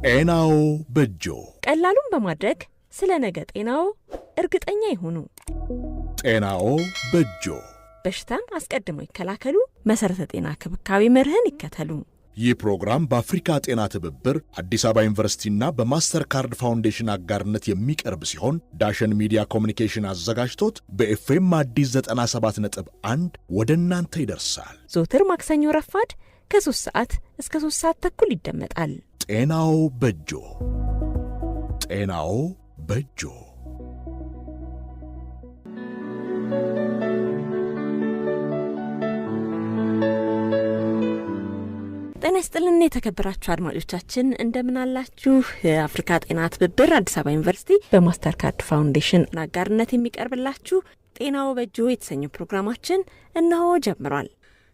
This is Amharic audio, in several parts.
ጤናዎ በእጆ። ቀላሉን በማድረግ ስለ ነገ ጤናዎ እርግጠኛ ይሁኑ። ጤናዎ በእጆ። በሽታን አስቀድመው ይከላከሉ። መሰረተ ጤና ክብካቤ መርህን ይከተሉ። ይህ ፕሮግራም በአፍሪካ ጤና ትብብር፣ አዲስ አበባ ዩኒቨርሲቲና በማስተር ካርድ ፋውንዴሽን አጋርነት የሚቀርብ ሲሆን፣ ዳሸን ሚዲያ ኮሚኒኬሽን አዘጋጅቶት በኤፍኤም አዲስ 97.1 ወደ እናንተ ይደርሳል። ዘወትር ማክሰኞ ረፋድ ከ3 ሰዓት እስከ 3 ሰዓት ተኩል ይደመጣል። ጤናዎ በእጆ። ጤናዎ በእጆ። ጤና ይስጥልን የተከበራችሁ አድማጮቻችን፣ እንደምን አላችሁ? የአፍሪካ ጤና ትብብር፣ አዲስ አበባ ዩኒቨርሲቲ በማስተር ካርድ ፋውንዴሽን አጋርነት የሚቀርብላችሁ ጤናዎ በእጆ የተሰኘው ፕሮግራማችን እነሆ ጀምሯል።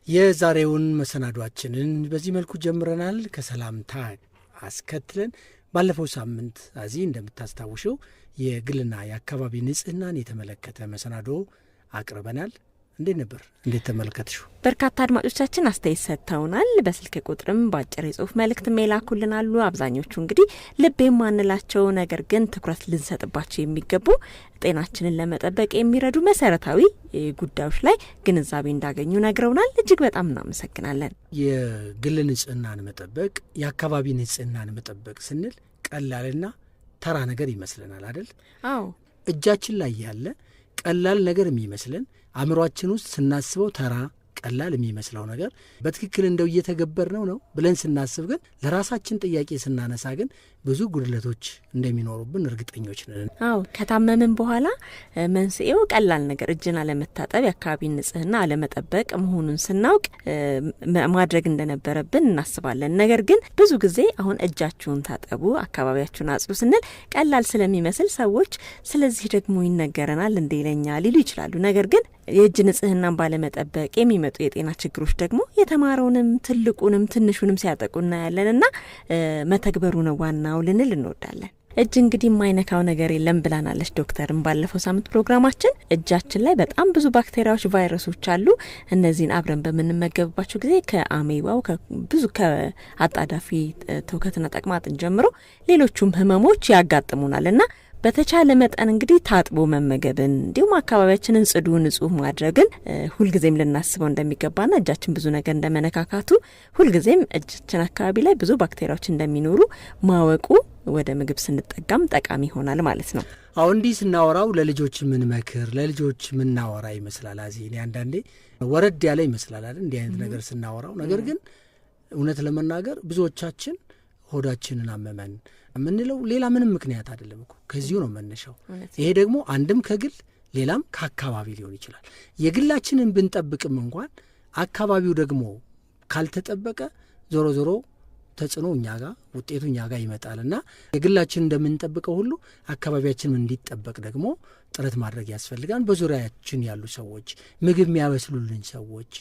የዛሬውን መሰናዷችንን በዚህ መልኩ ጀምረናል። ከሰላምታ አስከትለን ባለፈው ሳምንት አዚ እንደምታስታውሸው የግልና የአካባቢ ንጽህናን የተመለከተ መሰናዶ አቅርበናል። እንዴት ነበር? እንዴት ተመለከትሽው? በርካታ አድማጮቻችን አስተያየት ሰጥተውናል። በስልክ ቁጥርም በአጭር የጽሁፍ መልእክት የላኩልን አሉ። አብዛኞቹ እንግዲህ ልብ የማንላቸው ነገር ግን ትኩረት ልንሰጥባቸው የሚገቡ፣ ጤናችንን ለመጠበቅ የሚረዱ መሰረታዊ ጉዳዮች ላይ ግንዛቤ እንዳገኙ ነግረውናል። እጅግ በጣም እናመሰግናለን። የግል ንጽህናን መጠበቅ፣ የአካባቢ ንጽህናን መጠበቅ ስንል ቀላልና ተራ ነገር ይመስለናል አይደል? አዎ። እጃችን ላይ ያለ ቀላል ነገር የሚመስለን፣ አእምሯችን ውስጥ ስናስበው ተራ ቀላል የሚመስለው ነገር በትክክል እንደው እየተገበር ነው ነው ብለን ስናስብ ግን፣ ለራሳችን ጥያቄ ስናነሳ ግን ብዙ ጉድለቶች እንደሚኖሩብን እርግጠኞች ነን። አዎ፣ ከታመምን በኋላ መንስኤው ቀላል ነገር እጅን አለመታጠብ፣ የአካባቢን ንጽህና አለመጠበቅ መሆኑን ስናውቅ ማድረግ እንደነበረብን እናስባለን። ነገር ግን ብዙ ጊዜ አሁን እጃችሁን ታጠቡ፣ አካባቢያችሁን አጽዱ ስንል ቀላል ስለሚመስል ሰዎች ስለዚህ ደግሞ ይነገረናል እንዴ ለኛ ሊሉ ይችላሉ። ነገር ግን የእጅ ንጽህናን ባለመጠበቅ የሚመጡ የጤና ችግሮች ደግሞ የተማረውንም ትልቁንም ትንሹንም ሲያጠቁ እናያለን እና መተግበሩ ነው ዋናው ልንል እንወዳለን። እጅ እንግዲህ የማይነካው ነገር የለም ብላናለች ዶክተርም ባለፈው ሳምንት ፕሮግራማችን። እጃችን ላይ በጣም ብዙ ባክቴሪያዎች፣ ቫይረሶች አሉ። እነዚህን አብረን በምንመገብባቸው ጊዜ ከአሜባው፣ ብዙ ከአጣዳፊ ትውከትና ተቅማጥን ጀምሮ ሌሎቹም ህመሞች ያጋጥሙናል እና በተቻለ መጠን እንግዲህ ታጥቦ መመገብን እንዲሁም አካባቢያችንን ጽዱ፣ ንጹህ ማድረግን ሁልጊዜም ልናስበው እንደሚገባና እጃችን ብዙ ነገር እንደመነካካቱ ሁልጊዜም እጃችን አካባቢ ላይ ብዙ ባክቴሪያዎች እንደሚኖሩ ማወቁ ወደ ምግብ ስንጠጋም ጠቃሚ ይሆናል ማለት ነው። አሁን እንዲህ ስናወራው ለልጆች የምንመክር፣ ለልጆች የምናወራ ይመስላል። አዚ እኔ አንዳንዴ ወረድ ያለ ይመስላል አይደል እንዲህ አይነት ነገር ስናወራው። ነገር ግን እውነት ለመናገር ብዙዎቻችን ሆዳችንን አመመን የምንለው ሌላ ምንም ምክንያት አይደለም እኮ፣ ከዚሁ ነው መነሻው። ይሄ ደግሞ አንድም ከግል ሌላም ከአካባቢ ሊሆን ይችላል። የግላችንን ብንጠብቅም እንኳን አካባቢው ደግሞ ካልተጠበቀ ዞሮ ዞሮ ተጽዕኖ እኛ ጋር፣ ውጤቱ እኛ ጋር ይመጣል እና የግላችን እንደምንጠብቀው ሁሉ አካባቢያችንም እንዲጠበቅ ደግሞ ጥረት ማድረግ ያስፈልጋል። በዙሪያችን ያሉ ሰዎች፣ ምግብ የሚያበስሉልን ሰዎች፣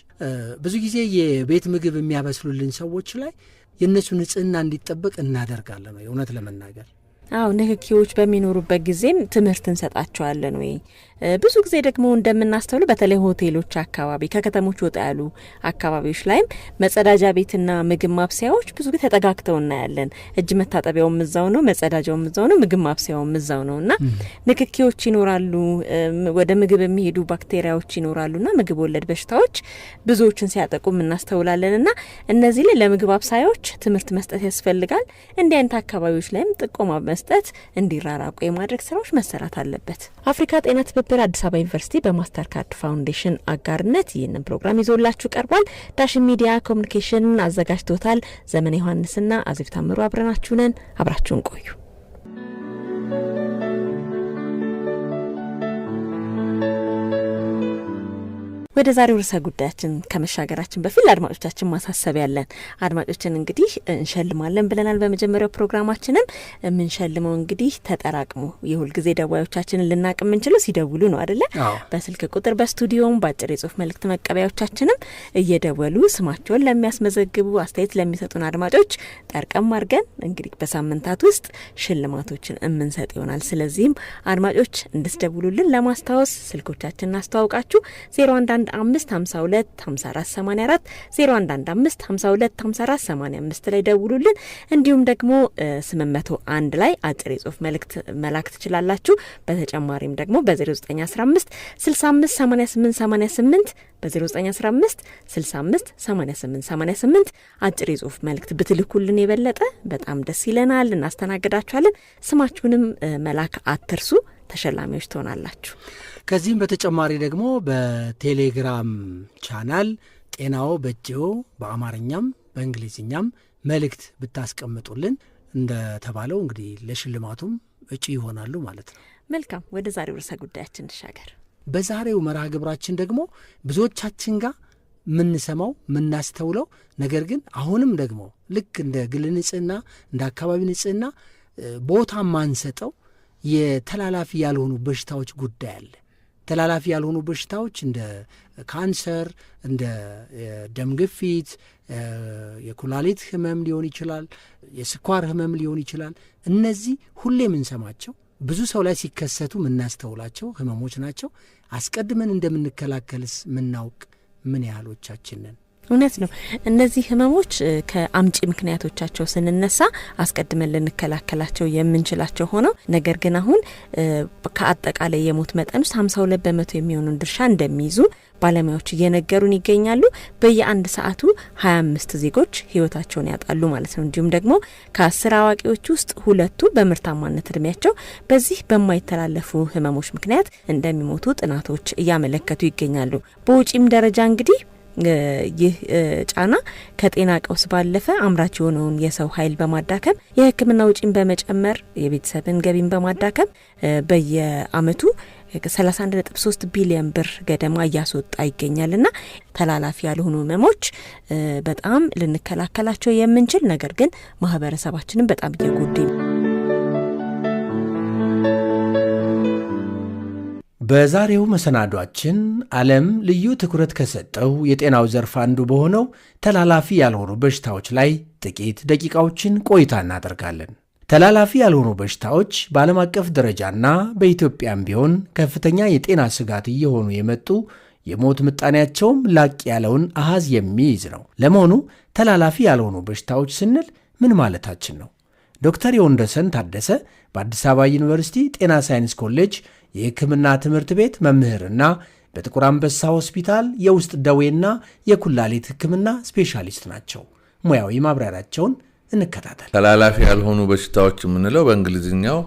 ብዙ ጊዜ የቤት ምግብ የሚያበስሉልን ሰዎች ላይ የእነሱ ንጽህና እንዲጠበቅ እናደርጋለን ወይ እውነት ለመናገር? አዎ፣ ንክኪዎች በሚኖሩበት ጊዜም ትምህርት እንሰጣቸዋለን ወይ? ብዙ ጊዜ ደግሞ እንደምናስተውለው በተለይ ሆቴሎች አካባቢ፣ ከከተሞች ወጣ ያሉ አካባቢዎች ላይም መጸዳጃ ቤትና ምግብ ማብሰያዎች ብዙ ጊዜ ተጠጋግተው እናያለን። እጅ መታጠቢያውም እዛው ነው፣ መጸዳጃውም እዛው ነው፣ ምግብ ማብሰያውም እዛው ነው እና ንክኪዎች ይኖራሉ። ወደ ምግብ የሚሄዱ ባክቴሪያዎች ይኖራሉና ምግብ ወለድ በሽታዎች ብዙዎችን ሲያጠቁ እናስተውላለን እና እነዚህ ላይ ለምግብ አብሳዮች ትምህርት መስጠት ያስፈልጋል። እንዲህ አይነት አካባቢዎች ላይም ጥቆማ መስጠት፣ እንዲራራቁ የማድረግ ስራዎች መሰራት አለበት። አፍሪካ ጤና ትብብር፣ አዲስ አበባ ዩኒቨርሲቲ በማስተር ካርድ ፋውንዴሽን አጋርነት ይህንን ፕሮግራም ይዞላችሁ ቀርቧል። ዳሽን ሚዲያ ኮሚኒኬሽን አዘጋጅቶታል። ዘመነ ዮሐንስና አዜብ ታምሩ አብረናችሁ ነን። አብራችሁን ቆዩ። ወደ ዛሬው ርዕሰ ጉዳያችን ከመሻገራችን በፊት ለአድማጮቻችን ማሳሰቢያ ያለን። አድማጮችን እንግዲህ እንሸልማለን ብለናል። በመጀመሪያው ፕሮግራማችንም የምንሸልመው እንግዲህ ተጠራቅሞ የሁልጊዜ ደዋዮቻችንን ልናቅ የምንችለው ሲደውሉ ነው አደለ? በስልክ ቁጥር በስቱዲዮም በአጭር የጽሁፍ መልእክት መቀበያዎቻችንም እየደወሉ ስማቸውን ለሚያስመዘግቡ፣ አስተያየት ለሚሰጡን አድማጮች ጠርቀም አድርገን እንግዲህ በሳምንታት ውስጥ ሽልማቶችን የምንሰጥ ይሆናል። ስለዚህም አድማጮች እንድትደውሉልን ለማስታወስ ስልኮቻችንን አስተዋውቃችሁ 011 0115 52 54 84፣ 0115 52 54 85 ላይ ደውሉልን። እንዲሁም ደግሞ 801 ላይ አጭር የጽሁፍ መልእክት መላክ ትችላላችሁ። በተጨማሪም ደግሞ በ0915 65 88 88፣ በ0915 65 88 88 አጭር የጽሁፍ መልእክት ብትልኩልን የበለጠ በጣም ደስ ይለናል። እናስተናግዳችኋለን። ስማችሁንም መላክ አትርሱ። ተሸላሚዎች ትሆናላችሁ። ከዚህም በተጨማሪ ደግሞ በቴሌግራም ቻናል ጤናዎ በእጅዎ በአማርኛም በእንግሊዝኛም መልእክት ብታስቀምጡልን እንደተባለው እንግዲህ ለሽልማቱም እጩ ይሆናሉ ማለት ነው። መልካም፣ ወደ ዛሬው ርዕሰ ጉዳያችን እንሻገር። በዛሬው መርሃ ግብራችን ደግሞ ብዙዎቻችን ጋር የምንሰማው፣ የምናስተውለው፣ ነገር ግን አሁንም ደግሞ ልክ እንደ ግል ንጽህና፣ እንደ አካባቢ ንጽህና ቦታ ማንሰጠው የተላላፊ ያልሆኑ በሽታዎች ጉዳይ አለ። ተላላፊ ያልሆኑ በሽታዎች እንደ ካንሰር፣ እንደ ደም ግፊት፣ የኩላሊት ህመም ሊሆን ይችላል፣ የስኳር ህመም ሊሆን ይችላል። እነዚህ ሁሌ የምንሰማቸው፣ ብዙ ሰው ላይ ሲከሰቱ የምናስተውላቸው ህመሞች ናቸው። አስቀድመን እንደምንከላከልስ ምናውቅ ምን ያህሎቻችን ነን? እውነት ነው። እነዚህ ህመሞች ከአምጪ ምክንያቶቻቸው ስንነሳ አስቀድመን ልንከላከላቸው የምንችላቸው ሆነው ነገር ግን አሁን ከአጠቃላይ የሞት መጠን ውስጥ 52% የሚሆኑን ድርሻ እንደሚይዙ ባለሙያዎች እየነገሩን ይገኛሉ። በየአንድ ሰዓቱ 25 ዜጎች ህይወታቸውን ያጣሉ ማለት ነው። እንዲሁም ደግሞ ከ10 አዋቂዎች ውስጥ ሁለቱ በምርታማነት እድሜያቸው በዚህ በማይተላለፉ ህመሞች ምክንያት እንደሚሞቱ ጥናቶች እያመለከቱ ይገኛሉ። በውጪም ደረጃ እንግዲህ ይህ ጫና ከጤና ቀውስ ባለፈ አምራች የሆነውን የሰው ኃይል በማዳከም፣ የሕክምና ወጪን በመጨመር፣ የቤተሰብን ገቢን በማዳከም በየአመቱ 31.3 ቢሊዮን ብር ገደማ እያስወጣ ይገኛልና ተላላፊ ያልሆኑ ህመሞች በጣም ልንከላከላቸው የምንችል ነገር ግን ማህበረሰባችንን በጣም እየጎዱ። በዛሬው መሰናዷችን ዓለም ልዩ ትኩረት ከሰጠው የጤናው ዘርፍ አንዱ በሆነው ተላላፊ ያልሆኑ በሽታዎች ላይ ጥቂት ደቂቃዎችን ቆይታ እናደርጋለን። ተላላፊ ያልሆኑ በሽታዎች በዓለም አቀፍ ደረጃና በኢትዮጵያም ቢሆን ከፍተኛ የጤና ስጋት እየሆኑ የመጡ፣ የሞት ምጣኔያቸውም ላቅ ያለውን አሃዝ የሚይዝ ነው። ለመሆኑ ተላላፊ ያልሆኑ በሽታዎች ስንል ምን ማለታችን ነው? ዶክተር የወንደሰን ታደሰ በአዲስ አበባ ዩኒቨርሲቲ ጤና ሳይንስ ኮሌጅ የሕክምና ትምህርት ቤት መምህርና በጥቁር አንበሳ ሆስፒታል የውስጥ ደዌና የኩላሊት ሕክምና ስፔሻሊስት ናቸው። ሙያዊ ማብራሪያቸውን እንከታተል። ተላላፊ ያልሆኑ በሽታዎች የምንለው በእንግሊዝኛው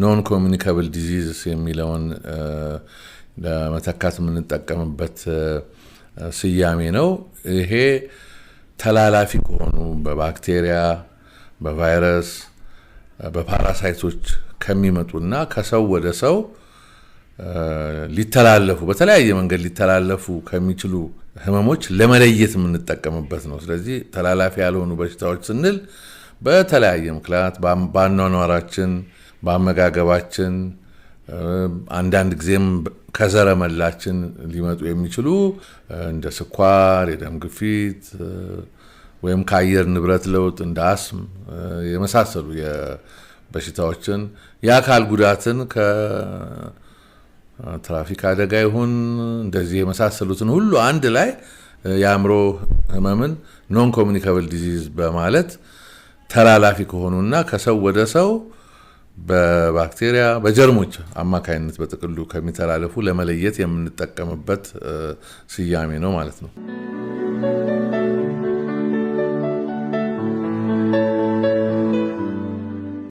non communicable disease የሚለውን ለመተካት የምንጠቀምበት ስያሜ ነው። ይሄ ተላላፊ ከሆኑ በባክቴሪያ፣ በቫይረስ፣ በ parasite ኦች ከሚመጡና ከሰው ወደ ሰው ሊተላለፉ፣ በተለያየ መንገድ ሊተላለፉ ከሚችሉ ህመሞች ለመለየት የምንጠቀምበት ነው። ስለዚህ ተላላፊ ያልሆኑ በሽታዎች ስንል በተለያየ ምክንያት በአኗኗራችን፣ በአመጋገባችን፣ አንዳንድ ጊዜም ከዘረመላችን ሊመጡ የሚችሉ እንደ ስኳር፣ የደም ግፊት ወይም ከአየር ንብረት ለውጥ እንደ አስም የመሳሰሉ በሽታዎችን፣ የአካል ጉዳትን ከትራፊክ አደጋ ይሁን እንደዚህ የመሳሰሉትን ሁሉ አንድ ላይ፣ የአእምሮ ህመምን non communicable disease በማለት ተላላፊ ከሆኑና ከሰው ወደ ሰው በባክቴሪያ፣ በጀርሞች አማካኝነት በጥቅሉ ከሚተላለፉ ለመለየት የምንጠቀምበት ስያሜ ነው ማለት ነው።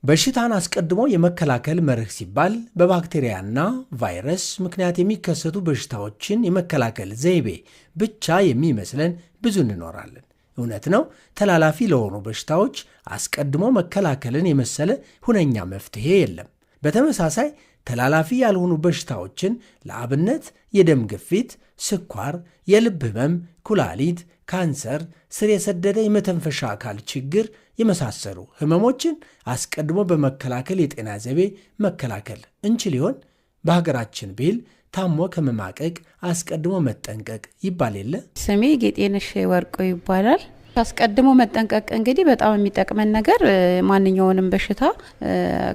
በሽታን አስቀድሞ የመከላከል መርህ ሲባል በባክቴሪያና ቫይረስ ምክንያት የሚከሰቱ በሽታዎችን የመከላከል ዘይቤ ብቻ የሚመስለን ብዙ እንኖራለን። እውነት ነው፣ ተላላፊ ለሆኑ በሽታዎች አስቀድሞ መከላከልን የመሰለ ሁነኛ መፍትሄ የለም። በተመሳሳይ ተላላፊ ያልሆኑ በሽታዎችን ለአብነት የደም ግፊት፣ ስኳር፣ የልብ ህመም፣ ኩላሊት፣ ካንሰር፣ ስር የሰደደ የመተንፈሻ አካል ችግር የመሳሰሉ ህመሞችን አስቀድሞ በመከላከል የጤና ዘይቤ መከላከል እንችል ይሆን? በሀገራችን ብሂል ታሞ ከመማቀቅ አስቀድሞ መጠንቀቅ ይባል የለ? ስሜ ጌጤነሽ ወርቆ ይባላል። አስቀድሞ መጠንቀቅ እንግዲህ በጣም የሚጠቅመን ነገር ማንኛውንም በሽታ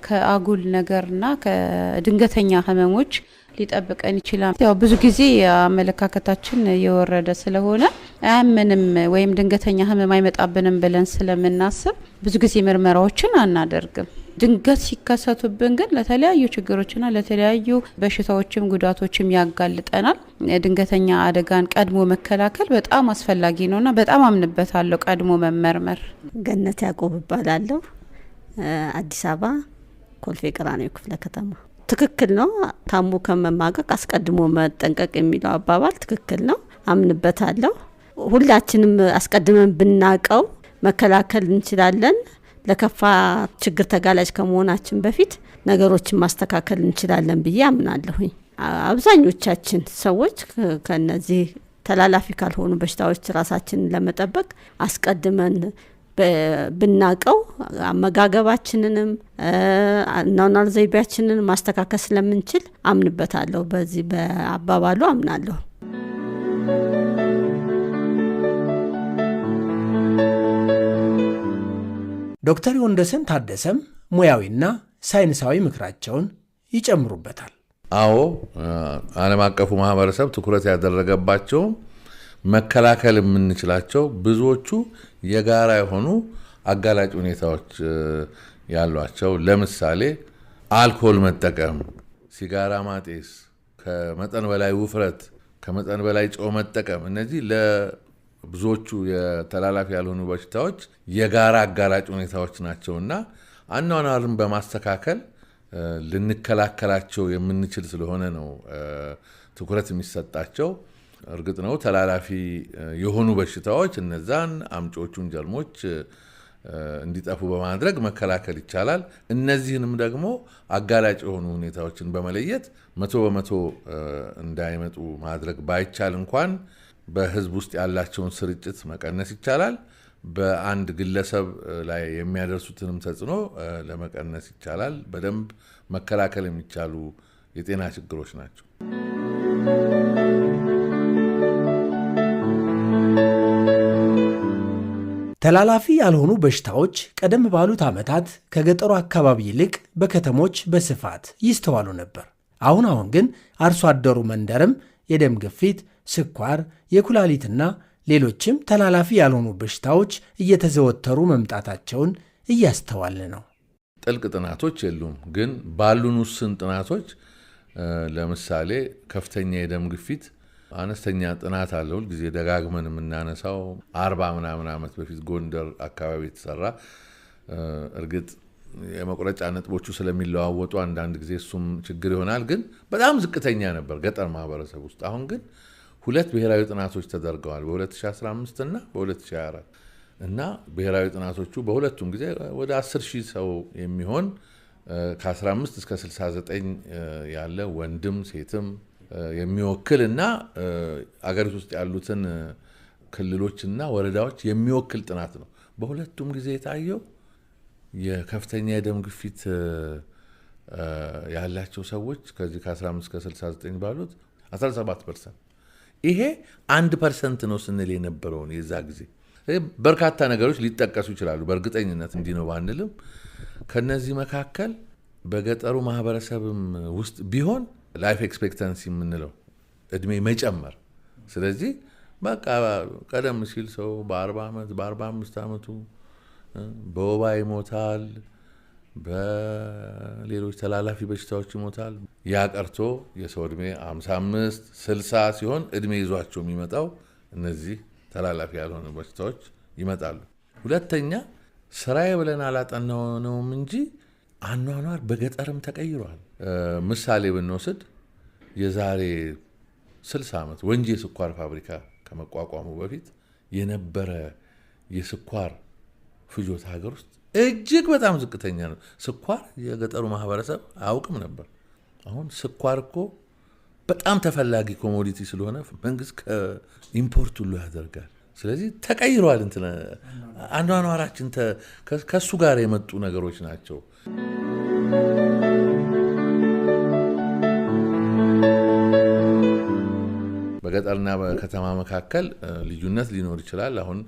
ከአጉል ነገርና ከድንገተኛ ህመሞች ሊጠብቀን ይችላል። ያው ብዙ ጊዜ አመለካከታችን የወረደ ስለሆነ አያምንም ወይም ድንገተኛ ህመም አይመጣብንም ብለን ስለምናስብ ብዙ ጊዜ ምርመራዎችን አናደርግም። ድንገት ሲከሰቱብን ግን ለተለያዩ ችግሮችና ለተለያዩ በሽታዎችም ጉዳቶችም ያጋልጠናል። ድንገተኛ አደጋን ቀድሞ መከላከል በጣም አስፈላጊ ነውና በጣም አምንበታለሁ ቀድሞ መመርመር። ገነት ያዕቆብ እባላለሁ። አዲስ አበባ ኮልፌ ቀራኒዮ ክፍለ ከተማ። ትክክል ነው። ታሞ ከመማቀቅ አስቀድሞ መጠንቀቅ የሚለው አባባል ትክክል ነው፣ አምንበታለሁ። ሁላችንም አስቀድመን ብናቀው መከላከል እንችላለን። ለከፋ ችግር ተጋላጭ ከመሆናችን በፊት ነገሮችን ማስተካከል እንችላለን ብዬ አምናለሁኝ። አብዛኞቻችን ሰዎች ከነዚህ ተላላፊ ካልሆኑ በሽታዎች ራሳችንን ለመጠበቅ አስቀድመን ብናቀው አመጋገባችንንም አኗኗር ዘይቤያችንን ማስተካከል ስለምንችል አምንበታለሁ። በዚህ በአባባሉ አምናለሁ። ዶክተር ወንደሰን ታደሰም ሙያዊና ሳይንሳዊ ምክራቸውን ይጨምሩበታል። አዎ፣ ዓለም አቀፉ ማህበረሰብ ትኩረት ያደረገባቸው መከላከል የምንችላቸው ብዙዎቹ የጋራ የሆኑ አጋላጭ ሁኔታዎች ያሏቸው፣ ለምሳሌ አልኮል መጠቀም፣ ሲጋራ ማጤስ፣ ከመጠን በላይ ውፍረት፣ ከመጠን በላይ ጨው መጠቀም፣ እነዚህ ለብዙዎቹ የተላላፊ ያልሆኑ በሽታዎች የጋራ አጋላጭ ሁኔታዎች ናቸውና አኗኗርን በማስተካከል ልንከላከላቸው የምንችል ስለሆነ ነው ትኩረት የሚሰጣቸው። እርግጥ ነው ተላላፊ የሆኑ በሽታዎች እነዛን አምጪዎቹን ጀርሞች እንዲጠፉ በማድረግ መከላከል ይቻላል። እነዚህንም ደግሞ አጋላጭ የሆኑ ሁኔታዎችን በመለየት 100% እንዳይመጡ ማድረግ ባይቻል እንኳን በህዝብ ውስጥ ያላቸውን ስርጭት መቀነስ ይቻላል። በአንድ ግለሰብ ላይ የሚያደርሱትንም ተጽዕኖ ለመቀነስ ይቻላል። በደንብ መከላከል የሚቻሉ የጤና ችግሮች ናቸው። ተላላፊ ያልሆኑ በሽታዎች ቀደም ባሉት ዓመታት ከገጠሩ አካባቢ ይልቅ በከተሞች በስፋት ይስተዋሉ ነበር። አሁን አሁን ግን አርሶ አደሩ መንደርም የደም ግፊት፣ ስኳር፣ የኩላሊትና ሌሎችም ተላላፊ ያልሆኑ በሽታዎች እየተዘወተሩ መምጣታቸውን እያስተዋልን ነው። ጥልቅ ጥናቶች የሉም፣ ግን ባሉን ውስን ጥናቶች ለምሳሌ ከፍተኛ የደም ግፊት አነስተኛ ጥናት አለ። ሁል ጊዜ ደጋግመን የምናነሳው 40 ምናምን ዓመት በፊት ጎንደር አካባቢ የተሰራ፣ እርግጥ የመቁረጫ ነጥቦቹ ስለሚለዋወጡ አንዳንድ ጊዜ እሱም ችግር ይሆናል፣ ግን በጣም ዝቅተኛ ነበር ገጠር ማህበረሰብ ውስጥ። አሁን ግን ሁለት ብሔራዊ ጥናቶች ተደርገዋል፣ በ2015 እና በ2024፣ እና ብሔራዊ ጥናቶቹ በሁለቱም ጊዜ ወደ 10,000 ሰው የሚሆን ከ15 እስከ 69 ያለ ወንድም ሴትም የሚወክል እና አገሪቱ ውስጥ ያሉትን ክልሎችና ወረዳዎች የሚወክል ጥናት ነው። በሁለቱም ጊዜ የታየው የከፍተኛ የደም ግፊት ያላቸው ሰዎች ከዚህ ከ15 እስከ 69 ባሉት 17%፣ ይሄ 1% ነው ስንል የነበረውን የዛ ጊዜ። በርካታ ነገሮች ሊጠቀሱ ይችላሉ። በእርግጠኝነት እንዲህ ነው ባንልም ከነዚህ መካከል በገጠሩ ማህበረሰብም ውስጥ ቢሆን life expectancy የምንለው እድሜ መጨመር። ስለዚህ በቃ ቀደም ሲል ሰው በ40 ዓመት በ45 ዓመቱ በወባ ይሞታል፣ በሌሎች ተላላፊ በሽታዎች ይሞታል። ያ ቀርቶ የሰው እድሜ 55 60 ሲሆን እድሜ ይዟቸው የሚመጣው እነዚህ ተላላፊ ያልሆኑ በሽታዎች ይመጣሉ። ሁለተኛ ስራዬ ብለን አላጠናነውም እንጂ አኗኗር በገጠርም ተቀይሯል። ምሳሌ ብንወስድ የዛሬ 60 ዓመት ወንጂ የስኳር ፋብሪካ ከመቋቋሙ በፊት የነበረ የስኳር ፍጆታ ሀገር ውስጥ እጅግ በጣም ዝቅተኛ ነው። ስኳር የገጠሩ ማህበረሰብ አያውቅም ነበር። አሁን ስኳር እኮ በጣም ተፈላጊ commodity ስለሆነ መንግስት ከ import ሁሉ ያደርጋል። ስለዚህ ተቀይሯል። እንትን አኗኗራችን ከሱ ጋር የመጡ ነገሮች ናቸው። በገጠርና በከተማ መካከል ልዩነት ሊኖር ይችላል። አሁን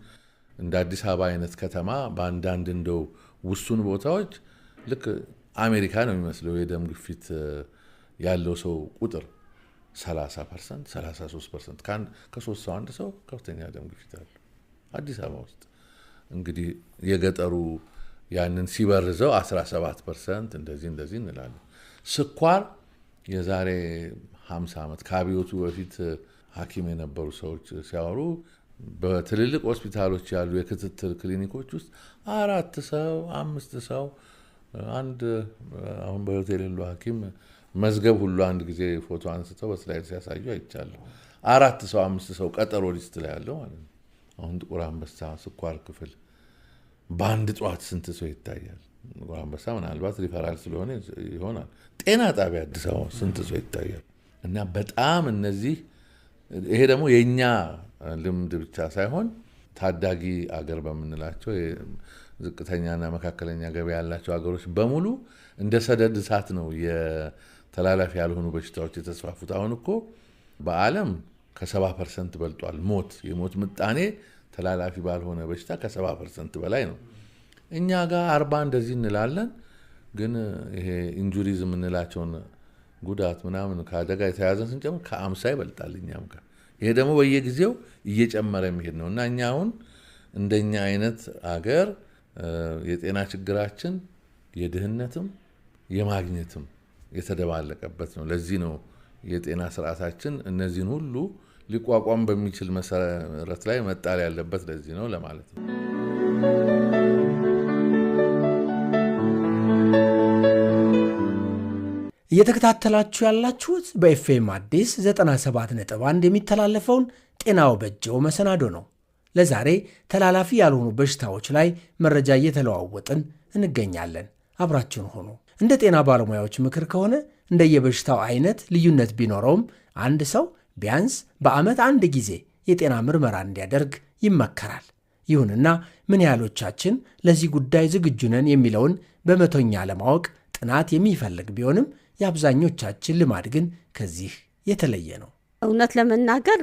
እንደ አዲስ አበባ አይነት ከተማ በአንዳንድ እንደው ውሱን ቦታዎች ልክ አሜሪካ ነው የሚመስለው የደም ግፊት ያለው ሰው ቁጥር። 30%፣ 33%፣ ከሶስት ሰው አንድ ሰው ከፍተኛ ደም ግፊት አለው አዲስ አበባ ውስጥ። እንግዲህ የገጠሩ ያንን ሲበርዘው 17% እንደዚህ እንደዚህ እንላለን። ስኳር የዛሬ 50 ዓመት ከአብዮቱ በፊት ሐኪም የነበሩ ሰዎች ሲያወሩ በትልልቅ ሆስፒታሎች ያሉ የክትትል ክሊኒኮች ውስጥ 4 ሰው 5 ሰው፣ አንድ አሁን በሕይወት የሌሉ ሐኪም መዝገብ ሁሉ አንድ ጊዜ ፎቶ አንስተው በ slide ሲያሳዩ አይቻለሁ። 4 ሰው 5 ሰው ቀጠሮ list ላይ ያለው ማለት ነው። አሁን ጥቁር አንበሳ ስኳር ክፍል በአንድ ጠዋት ስንት ሰው ይታያል? ጥቁር አንበሳ ምናልባት ሪፈራል ስለሆነ ይሆናል። ጤና ጣቢያ አዲስ አበባ ስንት ሰው ይታያል? እና በጣም እነዚህ ይሄ ደግሞ የኛ ልምድ ብቻ ሳይሆን ታዳጊ አገር በምንላቸው ዝቅተኛና መካከለኛ ገቢ ያላቸው አገሮች በሙሉ እንደ ሰደድ እሳት ነው የተላላፊ ያልሆኑ በሽታዎች የተስፋፉት። አሁን እኮ በዓለም ከ70% በልጧል ሞት። የሞት ምጣኔ ተላላፊ ባልሆነ በሽታ ከ70% በላይ ነው። እኛ ጋር 40 እንደዚህ እንላለን፣ ግን ይሄ injuries የምንላቸውን ጉዳት ምናምን ከአደጋ የተያዘን ስንጨምር ከ50 ይበልጣል እኛም ጋር። ይሄ ደግሞ በየጊዜው እየጨመረ የሚሄድ ነው። እና እኛ አሁን እንደኛ አይነት አገር የጤና ችግራችን የድህነትም የማግኘትም የተደባለቀበት ነው። ለዚህ ነው የጤና ስርዓታችን እነዚህን ሁሉ ሊቋቋም በሚችል መሰረት ላይ መጣል ያለበት፣ ለዚህ ነው ለማለት ነው። እየተከታተላችሁ ያላችሁት በኤፍኤም አዲስ 97.1 የሚተላለፈውን ጤናው በጀው መሰናዶ ነው። ለዛሬ ተላላፊ ያልሆኑ በሽታዎች ላይ መረጃ እየተለዋወጥን እንገኛለን። አብራችሁን ሆኑ። እንደ ጤና ባለሙያዎች ምክር ከሆነ እንደየበሽታው አይነት ልዩነት ቢኖረውም አንድ ሰው ቢያንስ በዓመት አንድ ጊዜ የጤና ምርመራ እንዲያደርግ ይመከራል። ይሁንና ምን ያህሎቻችን ለዚህ ጉዳይ ዝግጁ ነን የሚለውን በመቶኛ ለማወቅ ጥናት የሚፈልግ ቢሆንም የአብዛኞቻችን ልማድ ግን ከዚህ የተለየ ነው። እውነት ለመናገር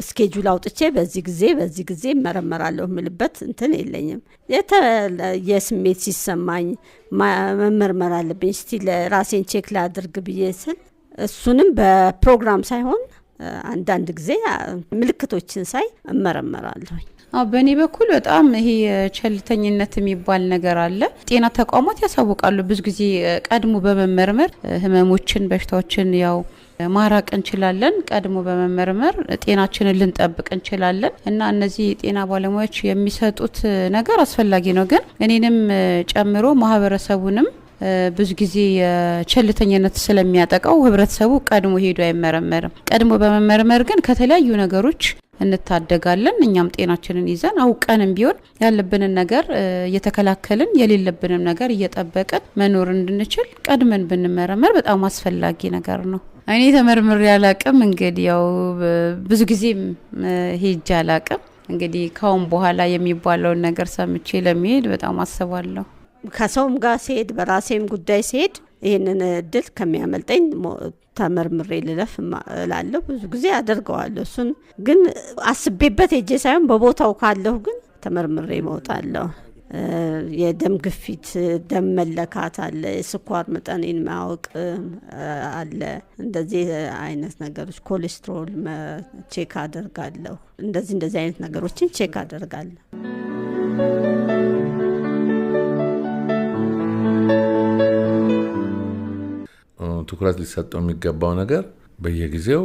schedule አውጥቼ በዚህ ጊዜ በዚህ ጊዜ እመረመራለሁ የምልበት እንትን የለኝም። የተለየ ስሜት ሲሰማኝ መመርመር አለብኝ፣ እስቲ ለራሴን check ላድርግ ብዬ ስል እሱንም በፕሮግራም ሳይሆን አንዳንድ ጊዜ ምልክቶችን ሳይ እመረመራለሁ። በእኔ በኩል በጣም ይሄ ቸልተኝነት የሚባል ነገር አለ። ጤና ተቋማት ያሳውቃሉ። ብዙ ጊዜ ቀድሞ በመመርመር ህመሞችን፣ በሽታዎችን ያው ማራቅ እንችላለን። ቀድሞ በመመርመር ጤናችንን ልንጠብቅ እንችላለን። እና እነዚህ የጤና ባለሙያዎች የሚሰጡት ነገር አስፈላጊ ነው። ግን እኔንም ጨምሮ ማህበረሰቡንም ብዙ ጊዜ ቸልተኝነት ስለሚያጠቃው ህብረተሰቡ ቀድሞ ሄዶ አይመረመርም። ቀድሞ በመመርመር ግን ከተለያዩ ነገሮች እንታደጋለን። እኛም ጤናችንን ይዘን አውቀንም ቢሆን ያለብንን ነገር እየተከላከልን የሌለብንም ነገር እየጠበቅን መኖር እንድንችል ቀድመን ብንመረመር በጣም አስፈላጊ ነገር ነው። እኔ ተመርምሬ አላቅም። እንግዲህ ያው ብዙ ጊዜም ሄጄ አላቅም። እንግዲህ ካሁን በኋላ የሚባለውን ነገር ሰምቼ ለመሄድ በጣም አስባለሁ። ከሰውም ጋር ሲሄድ በራሴም ጉዳይ ሲሄድ ይህንን እድል ከሚያመልጠኝ ተመርምሬ ልለፍ እላለሁ። ብዙ ጊዜ አደርገዋለሁ። እሱን ግን አስቤበት ሄጄ ሳይሆን በቦታው ካለሁ ግን ተመርምሬ እወጣለሁ። የደም ግፊት፣ ደም መለካት አለ፣ የስኳር መጠኔን ማወቅ አለ። እንደዚህ አይነት ነገሮች ኮሌስትሮል check አደርጋለሁ። እንደዚህ እንደዚህ አይነት ነገሮችን check አደርጋለሁ። ትኩረት ሊሰጠው የሚገባው ነገር በየጊዜው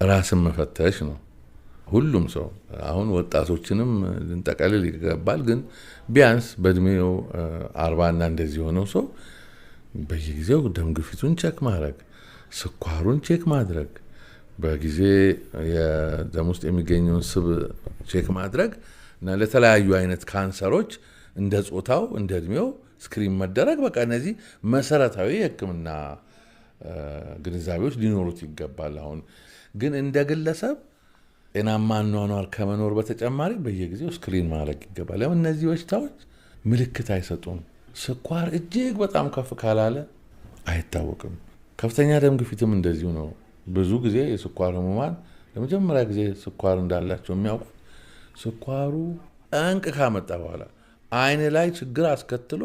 ራስን መፈተሽ ነው። ሁሉም ሰው አሁን ወጣቶችንም ልንጠቀልል ይገባል። ግን ቢያንስ በእድሜው 40 እና እንደዚህ የሆነው ሰው በየጊዜው ደም ግፊቱን check ማድረግ፣ ስኳሩን check ማድረግ፣ በጊዜ የደም ውስጥ የሚገኘውን ስብ check ማድረግ እና ለተለያዩ አይነት ካንሰሮች እንደ ጾታው እንደ እድሜው screen መደረግ፣ በቃ እነዚህ መሰረታዊ የሕክምና ግንዛቤዎች ሊኖሩት ይገባል። አሁን ግን እንደ ግለሰብ ጤናማ አኗኗር ከመኖር በተጨማሪ በየጊዜው screen ማድረግ ይገባል። ለምን እነዚህ በሽታዎች ምልክት አይሰጡም። ስኳር እጅግ በጣም ከፍ ካላለ አይታወቅም። ከፍተኛ ደም ግፊትም እንደዚሁ ነው። ብዙ ጊዜ የስኳር ህሙማን ለመጀመሪያ ጊዜ ስኳር እንዳላቸው የሚያውቁት ስኳሩ ጠንቅ ካመጣ በኋላ አይን ላይ ችግር አስከትሎ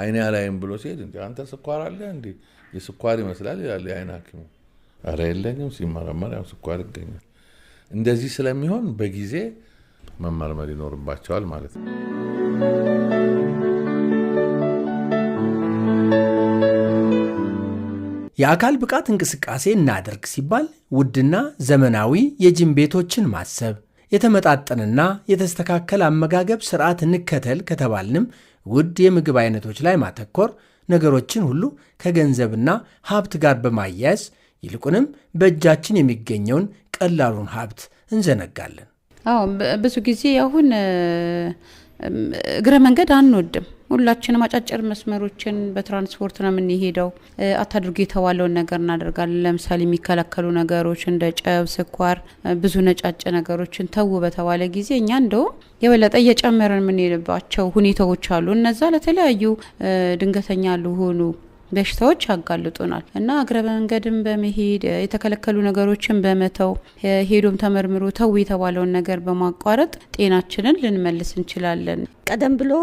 አይኔ አላይም ብሎ ሲሄድ፣ እንዴ አንተ ስኳር አለ እንዴ፣ የስኳር ይመስላል ይላል የአይን ሐኪሙ። ኧረ የለኝም። ሲመረመር ያው ስኳር ይገኛል። እንደዚህ ስለሚሆን በጊዜ መመርመር ይኖርባቸዋል ማለት ነው። የአካል ብቃት እንቅስቃሴ እናደርግ ሲባል ውድና ዘመናዊ የጂም ቤቶችን ማሰብ፣ የተመጣጠነና የተስተካከለ አመጋገብ ስርዓት እንከተል ከተባልንም ውድ የምግብ አይነቶች ላይ ማተኮር፣ ነገሮችን ሁሉ ከገንዘብና ሀብት ጋር በማያያዝ ይልቁንም በእጃችን የሚገኘውን ቀላሉን ሀብት እንዘነጋለን። አዎ፣ ብዙ ጊዜ አሁን እግረ መንገድ አንወድም። ሁላችንም አጫጭር መስመሮችን በትራንስፖርት ነው የምንሄደው። አታድርጉ የተባለውን ነገር እናደርጋለን። ለምሳሌ የሚከለከሉ ነገሮች እንደ ጨው፣ ስኳር፣ ብዙ ነጫጭ ነገሮችን ተዉ በተባለ ጊዜ እኛ እንደውም የበለጠ እየጨመርን የምንሄድባቸው ሁኔታዎች አሉ። እነዛ ለተለያዩ ድንገተኛ ለሆኑ በሽታዎች ያጋልጡናል እና እግረ መንገድን በመሄድ፣ የተከለከሉ ነገሮችን በመተው፣ ሄዶም ተመርምሮ ተው የተባለውን ነገር በማቋረጥ ጤናችንን ልንመልስ እንችላለን። ቀደም ብሎ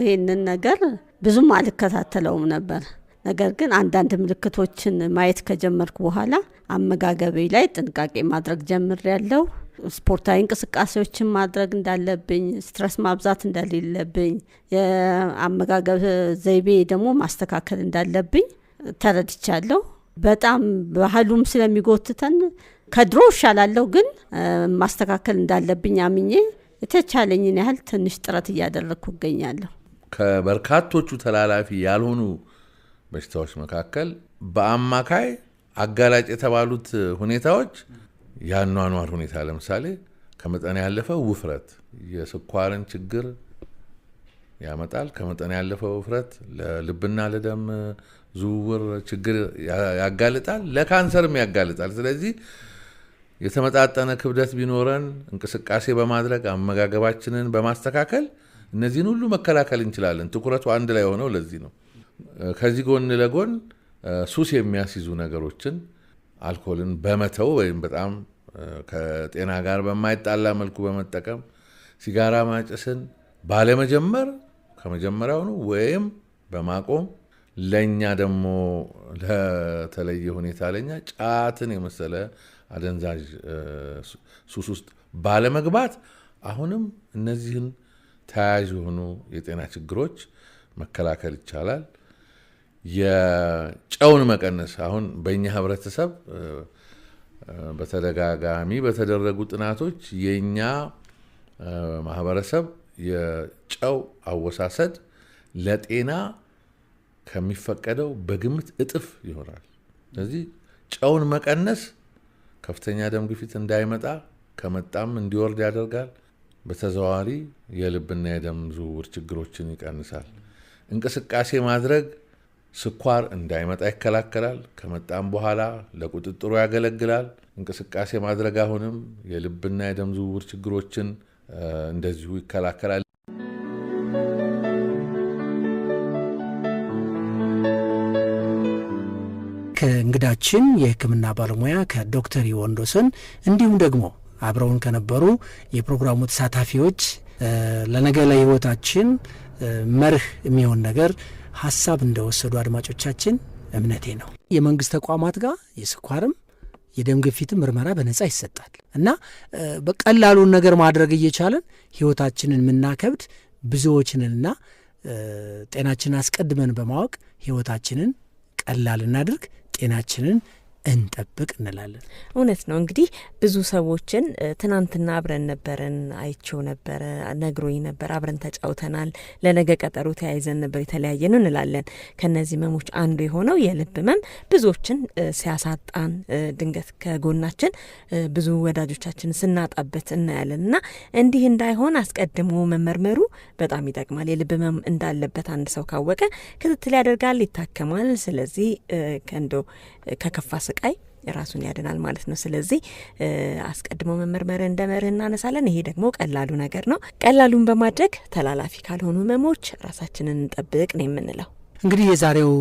ይህንን ነገር ብዙም አልከታተለውም ነበር። ነገር ግን አንዳንድ ምልክቶችን ማየት ከጀመርኩ በኋላ አመጋገቤ ላይ ጥንቃቄ ማድረግ ጀምሬያለሁ። ስፖርታዊ እንቅስቃሴዎችን ማድረግ እንዳለብኝ፣ stress ማብዛት እንደሌለብኝ፣ የአመጋገብ ዘይቤ ደግሞ ማስተካከል እንዳለብኝ ተረድቻለሁ። በጣም ባህሉም ስለሚጎትተን ከድሮ እሻላለሁ፣ ግን ማስተካከል እንዳለብኝ አምኜ የተቻለኝን ያህል ትንሽ ጥረት እያደረግኩ እገኛለሁ። ከበርካቶቹ ተላላፊ ያልሆኑ በሽታዎች መካከል በአማካይ አጋላጭ የተባሉት ሁኔታዎች የአኗኗር ሁኔታ፣ ለምሳሌ ከመጠን ያለፈ ውፍረት የስኳርን ችግር ያመጣል። ከመጠን ያለፈ ውፍረት ለልብና ለደም ዝውውር ችግር ያጋልጣል፣ ለካንሰርም ያጋልጣል። ስለዚህ የተመጣጠነ ክብደት ቢኖረን፣ እንቅስቃሴ በማድረግ፣ አመጋገባችንን በማስተካከል እነዚህን ሁሉ መከላከል እንችላለን። ትኩረቱ አንድ ላይ የሆነው ለዚህ ነው። ከዚህ ጎን ለጎን ሱስ የሚያስይዙ ነገሮችን፣ አልኮልን በመተው ወይም በጣም ከጤና ጋር በማይጣላ መልኩ በመጠቀም፣ ሲጋራ ማጨስን ባለመጀመር ከመጀመሪያውኑ ወይም በማቆም፣ ለኛ ደግሞ ለተለየ ሁኔታ ለኛ ጫትን የመሰለ አደንዛዥ ሱስ ውስጥ ባለመግባት አሁንም እነዚህን ተያያዥ የሆኑ የጤና ችግሮች መከላከል ይቻላል። የጨውን መቀነስ፣ አሁን በእኛ ህብረተሰብ በተደጋጋሚ በተደረጉ ጥናቶች የኛ ማህበረሰብ የጨው አወሳሰድ ለጤና ከሚፈቀደው በግምት እጥፍ ይሆናል። ስለዚህ ጨውን መቀነስ ከፍተኛ ደም ግፊት እንዳይመጣ፣ ከመጣም እንዲወርድ ያደርጋል። በተዘዋዋሪ የልብና የደም ዝውውር ችግሮችን ይቀንሳል። እንቅስቃሴ ማድረግ ስኳር እንዳይመጣ ይከላከላል። ከመጣም በኋላ ለቁጥጥሩ ያገለግላል። እንቅስቃሴ ማድረግ አሁንም የልብና የደም ዝውውር ችግሮችን እንደዚሁ ይከላከላል። ከእንግዳችን የሕክምና ባለሙያ ከዶክተር ወንዶሰን እንዲሁም ደግሞ አብረውን ከነበሩ የፕሮግራሙ ተሳታፊዎች ለነገ ለህይወታችን መርህ የሚሆን ነገር ሀሳብ እንደወሰዱ አድማጮቻችን እምነቴ ነው። የመንግስት ተቋማት ጋር የስኳርም የደም ግፊትም ምርመራ በነጻ ይሰጣል እና በቀላሉን ነገር ማድረግ እየቻለን ህይወታችንን የምናከብድ ብዙዎችንና ጤናችንን አስቀድመን በማወቅ ህይወታችንን ቀላል እናድርግ፣ ጤናችንን እንጠብቅ እንላለን። እውነት ነው። እንግዲህ ብዙ ሰዎችን ትናንትና አብረን ነበረን፣ አይቼው ነበረ፣ ነግሮኝ ነበር፣ አብረን ተጫውተናል፣ ለነገ ቀጠሮ ተያይዘን ነበር የተለያየ ነው እንላለን። ከነዚህ ህመሞች አንዱ የሆነው የልብ ህመም ብዙዎችን ሲያሳጣን፣ ድንገት ከጎናችን ብዙ ወዳጆቻችን ስናጣበት እናያለን እና እንዲህ እንዳይሆን አስቀድሞ መመርመሩ በጣም ይጠቅማል። የልብ ህመም እንዳለበት አንድ ሰው ካወቀ ክትትል ያደርጋል፣ ይታከማል። ስለዚህ ከእንዶ ከከፋ ስቃይ ራሱን ያድናል ማለት ነው። ስለዚህ አስቀድሞ መመርመር እንደ መርህ እናነሳለን። ይሄ ደግሞ ቀላሉ ነገር ነው። ቀላሉን በማድረግ ተላላፊ ካልሆኑ ህመሞች ራሳችንን እንጠብቅ ነው የምንለው። እንግዲህ የዛሬው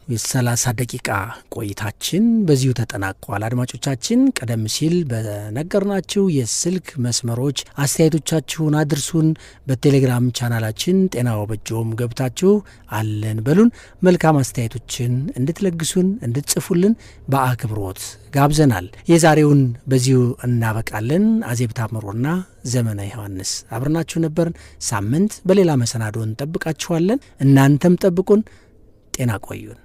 የ30 ደቂቃ ቆይታችን በዚሁ ተጠናቋል። አድማጮቻችን፣ ቀደም ሲል በነገርናችሁ የስልክ መስመሮች አስተያየቶቻችሁን አድርሱን። በቴሌግራም ቻናላችን ጤናው በጆም ገብታችሁ አለን በሉን። መልካም አስተያየቶችን እንድትለግሱን እንድትጽፉልን በአክብሮት ጋብዘናል። የዛሬውን በዚሁ እናበቃለን። አዜብ ታምሮና ዘመነ ዮሐንስ አብረናችሁ ነበርን። ሳምንት በሌላ መሰናዶ እንጠብቃችኋለን። እናንተም ጠብቁን። ጤና ቆዩን።